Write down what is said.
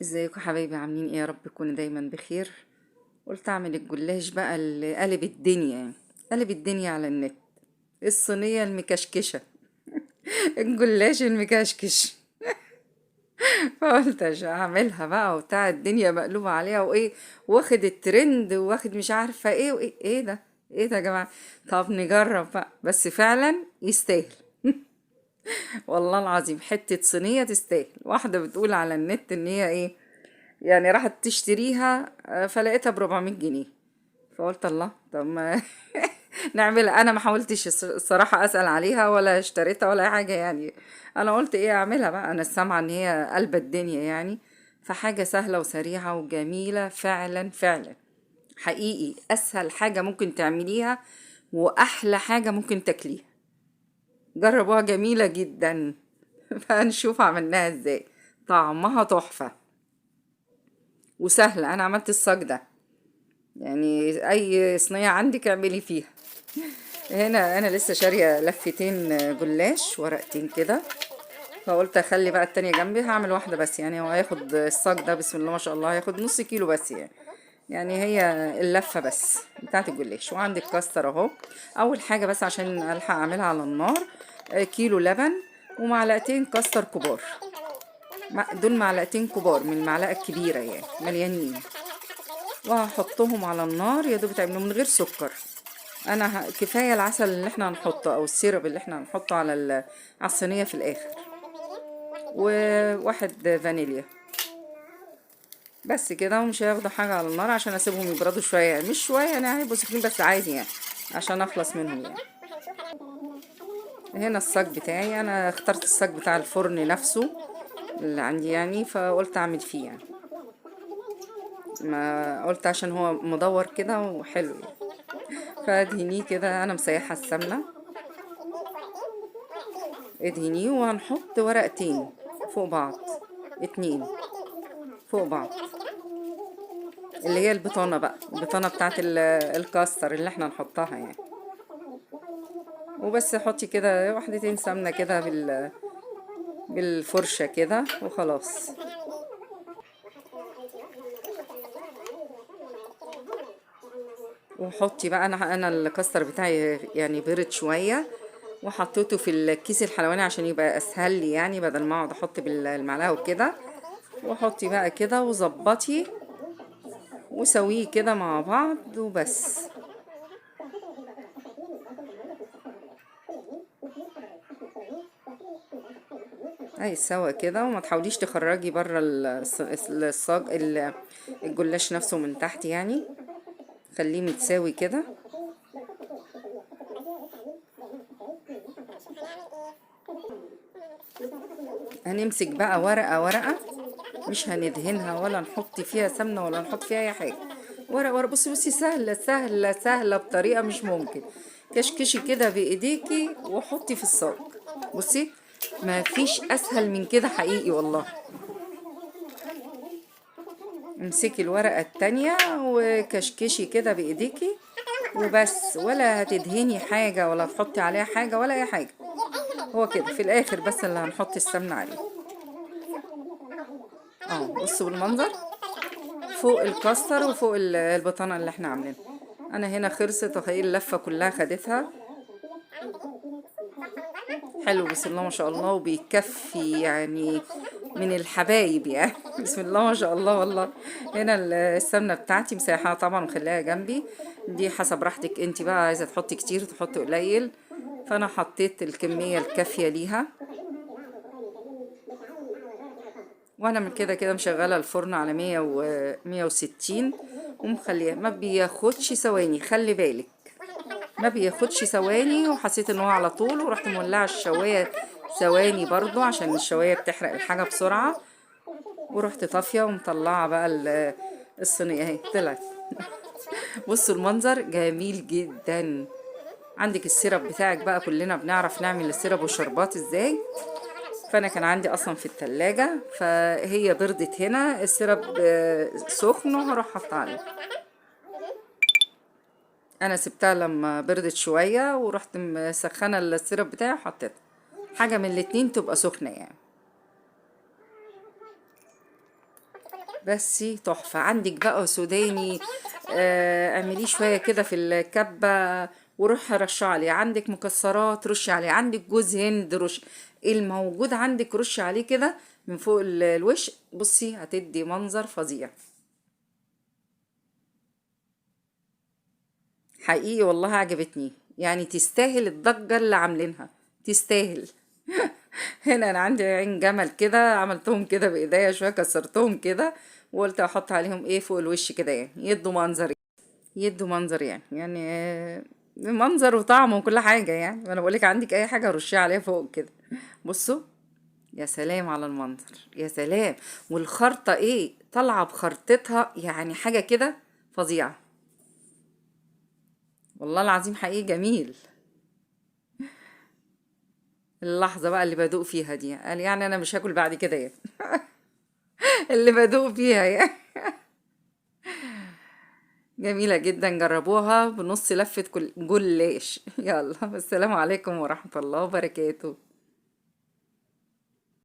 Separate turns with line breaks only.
ازيكم حبايبي؟ عاملين ايه؟ يا رب تكونوا دايما بخير. قلت اعمل الجلاش بقى اللي قلب الدنيا، يعني قلب الدنيا على النت، الصينية المكشكشة الجلاش المكشكش. فقلت اعملها بقى وبتاع، الدنيا مقلوبة عليها وايه، واخد الترند واخد مش عارفة ايه وايه، ايه ده ايه ده يا جماعة؟ طب نجرب بقى، بس فعلا يستاهل والله العظيم، حتة صينية تستاهل. واحدة بتقول على النت ان هي ايه يعني، راحت تشتريها فلقيتها ب400 جنيه، فقلت الله طب ما نعملها. انا ما حاولتش الصراحة اسأل عليها ولا اشتريتها ولا اي حاجة يعني، انا قلت ايه اعملها بقى، انا سامعة ان هي قلب الدنيا يعني، فحاجة سهلة وسريعة وجميلة فعلا فعلا حقيقي، اسهل حاجة ممكن تعمليها واحلى حاجة ممكن تاكليها. جربوها جميلة جدا. فهنشوف عملناها ازاي، طعمها تحفة وسهلة. انا عملت الصاج ده يعني، اي صينية عندك اعملي فيها. هنا انا لسه شارية لفتين جلاش، ورقتين كده، فقلت اخلي بقى التانية جنبي، هعمل واحدة بس يعني. هو هياخد الصاج ده بسم الله ما شاء الله، هياخد نص كيلو بس يعني، يعني هي اللفة بس بتاعت الجلاش. وعندك كاستر اهو. اول حاجة بس عشان الحق اعملها على النار، كيلو لبن ومعلقتين كاستر كبار، دول معلقتين كبار من المعلقة الكبيرة يعني، مليانين، وهحطهم على النار يا دوب تعملوا من غير سكر. انا كفاية العسل اللي احنا هنحطه او السيرب اللي احنا هنحطه على الصينية في الاخر، وواحد فانيليا بس كده. ومش هياخدوا حاجة على النار عشان اسيبهم يبردوا شوية يعني، مش شوية يعني، هيبقوا سخنين بس عادي يعني عشان اخلص منهم يعني. هنا الصاج بتاعي، انا اخترت الصاج بتاع الفرن نفسه اللي عندي يعني، فقلت اعمل فيه يعني، ما قلت عشان هو مدور كده وحلو يعني. فادهنيه كده، انا مسيحه السمنه، ادهنيه. وهنحط ورقتين فوق بعض، 2 فوق بعض، اللي هي البطانه بقى، البطانه بتاعت الكاستر اللي احنا نحطها يعني. وبس حطي كده واحدتين سمنه كده بالفرشه كده وخلاص. وحطي بقى، انا الكاستر بتاعي يعني برد شويه، وحطيته في الكيس الحلواني عشان يبقى اسهل لي يعني، بدل ما اقعد احط بالمعلقه وكده. وحطي بقى كده وظبطي وسويه كده مع بعض وبس. اهي سوا كده، وما تحاوليش تخرجي بره الصاج الجلاش نفسه من تحت يعني، خليه متساوي كده. هنمسك بقى ورقة ورقة، مش هندهنها ولا نحط فيها سمنة ولا نحط فيها أي حاجة، ورقة ورقة. بصي بصي، سهلة سهلة سهلة بطريقة مش ممكن. كشكشي كده بإيديكي وحطي في الصاج. بصي ما فيش أسهل من كده حقيقي والله. امسكي الورقة التانية وكشكشي كده بإيديكي وبس، ولا هتدهني حاجة ولا تحطي عليها حاجة ولا أي حاجة. هو كده في الآخر بس اللي هنحط السمنة عليه. بصوا المنظر فوق الكاستر وفوق البطانة اللي احنا عاملينها. أنا هنا خلصت وهي اللفة كلها خدتها. حلو بسم الله ما شاء الله، وبيكفي يعني من الحبايب يعني بسم الله ما شاء الله والله. هنا السمنة بتاعتي مسيحاها طبعا ومخليها جنبي، دي حسب راحتك انت بقى، عايزة تحطي كتير تحطي قليل، فأنا حطيت الكمية الكافية ليها. وانا من كده كده مشغلة الفرن على 160 ومخليها ما بياخدش ثواني، خلي بالك ما بياخدش ثواني. وحسيت ان هو على طول، ورحت مولعه الشوايه ثواني برضو عشان الشوايه بتحرق الحاجه بسرعه، ورحت طافيه ومطلعه بقى الصينيه اهي طلعت. بصوا المنظر جميل جدا. عندك السيرب بتاعك بقى، كلنا بنعرف نعمل السيرب والشربات ازاي، فانا كان عندي اصلا في التلاجة، فهي بردت هنا السيرب، سخن، وهروح حاطه عليه. انا سبتها لما بردت شويه ورحت مسخنه السيرب بتاعي وحطيتها، حاجه من الاتنين تبقى سخنه يعني. بس تحفة. عندك بقى سوداني، اعمليه شوية كده في الكبة وروح رشيه عليه. عندك مكسرات رشي عليه، عندك جوز هند رش، الموجود عندك رشي عليه كده من فوق الوش. بصي هتدي منظر فظيع حقيقي والله، عجبتني يعني، تستاهل الضجة اللي عاملينها، تستاهل. هنا انا عندي عين جمل كده، عملتهم كده بايديا شوية، كسرتهم كده وقلت احط عليهم ايه فوق الوش كده، يعني يدوا منظر، يدوا منظر يعني، منظر وطعم وكل حاجة يعني. انا بقولك عندك اي حاجة رشيها عليها فوق كده. بصوا يا سلام على المنظر، يا سلام. والخرطه ايه طالعه بخرطتها، يعني حاجة كده فظيعة والله العظيم، حقيقي جميل. اللحظة بقى اللي بدوق فيها دي، قال يعني انا مش هاكل بعد كده يعني. اللي بدوق فيها يعني. جميلة جدا، جربوها بنص لفة جلاش. يلا، والسلام عليكم ورحمة الله وبركاته.